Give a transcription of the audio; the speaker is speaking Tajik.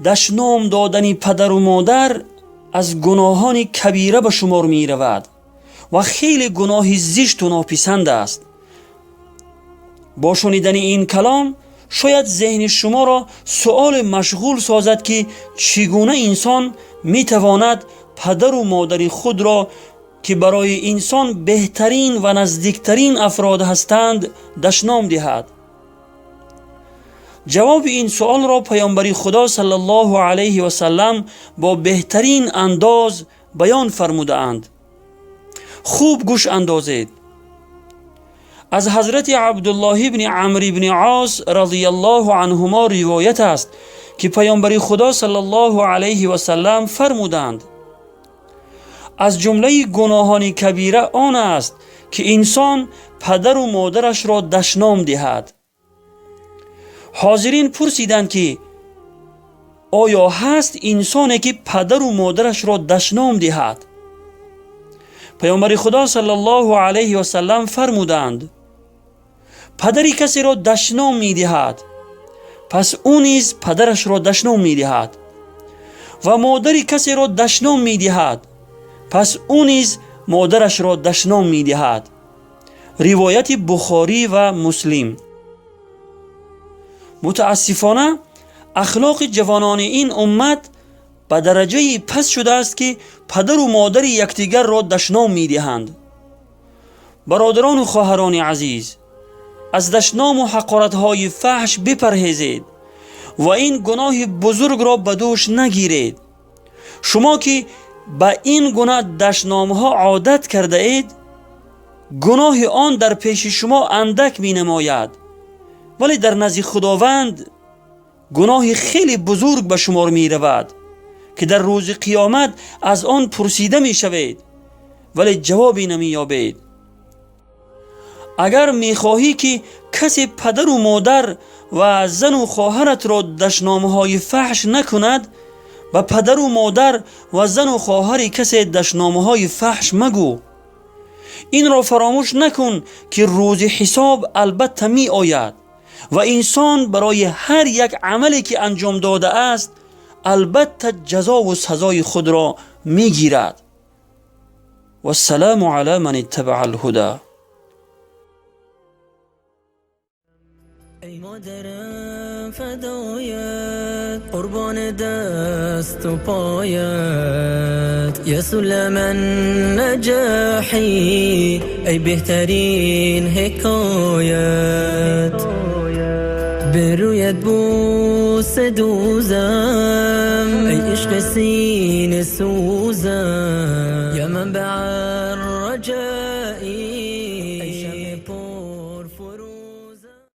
Дашном додани падару модар аз гуноҳони кабира ба шумор меравад ва хеле гуноҳи зишту нописанд аст. Бо шунидани ин калом шояд зеҳни шуморо суоле машғул созад, ки чӣ гуна инсон метавонад падару модари худро, ки барои инсон беҳтарин ва наздиктарин афрод ҳастанд, дашном диҳад. Ҷавоби ин суолро паёмбари Худо саллаллоҳу алайҳи васаллам бо беҳтарин андоз баён фармудаанд. Хуб гӯш андозед. Аз ҳазрати Абдуллоҳ ибни Амр ибни Ос разияллоҳу анҳумо ривоят аст, ки паёмбари Худо саллаллоҳу алайҳи васаллам фармуданд: аз ҷумлаи гуноҳони кабира он аст, ки инсон падару модарашро дашном диҳад. Ҳозирин пурсиданд, ки оё ҳаст инсоне, ки падару модарашро дашном диҳад? Паёмбари Худо саллаллоҳу алайҳи васаллам фармуданд: падари касеро дашном медиҳад, пас ӯ низ падарашро дашном медиҳад, ва модари касеро дашном медиҳад, пас ӯ низ модарашро дашном медиҳад. Ривояти Бухорӣ ва Муслим. Мутаассифона, ахлоқи ҷавонони ин уммат ба дараҷаи паст шудааст, ки падару модари якдигарро дашном медиҳанд. Бародарону хоҳарони азиз, аз дашному ҳақоратҳои фаҳш бипарҳезед ва ин гуноҳи бузургро ба дӯш нагиред. Шумо, ки ба ин гуна дашномҳо одат кардаед, гуноҳи он дар пеши шумо андак менамояд, вале дар назди Худованд гуноҳи хеле бузург ба шумор меравад, ки дар рӯзи қиёмат аз он пурсида мешавед, вале ҷавобе намеёбед. Агар мехоҳӣ, ки касе падару модар ва зану хоҳаратро дашномҳои фаҳш накунад, ба падару модар ва зану хоҳари касе дашномҳои фаҳш магӯ. Инро фаромӯш накун, ки рӯзи ҳисоб албатта меояд ва инсон барои ҳар як амале, ки анҷом додааст, албатта ҷазову сазои худро мегирад. Вассалому ала ман иттабаа алҳуда. Эй модарам, фадоят, қурбон дасту поят, я сулламан наҷоҳӣ, эй беҳтарин ҳикоят, ба рӯят бӯса дӯзам, эй ишқи синасӯзам, я манбаъ раҷоӣ.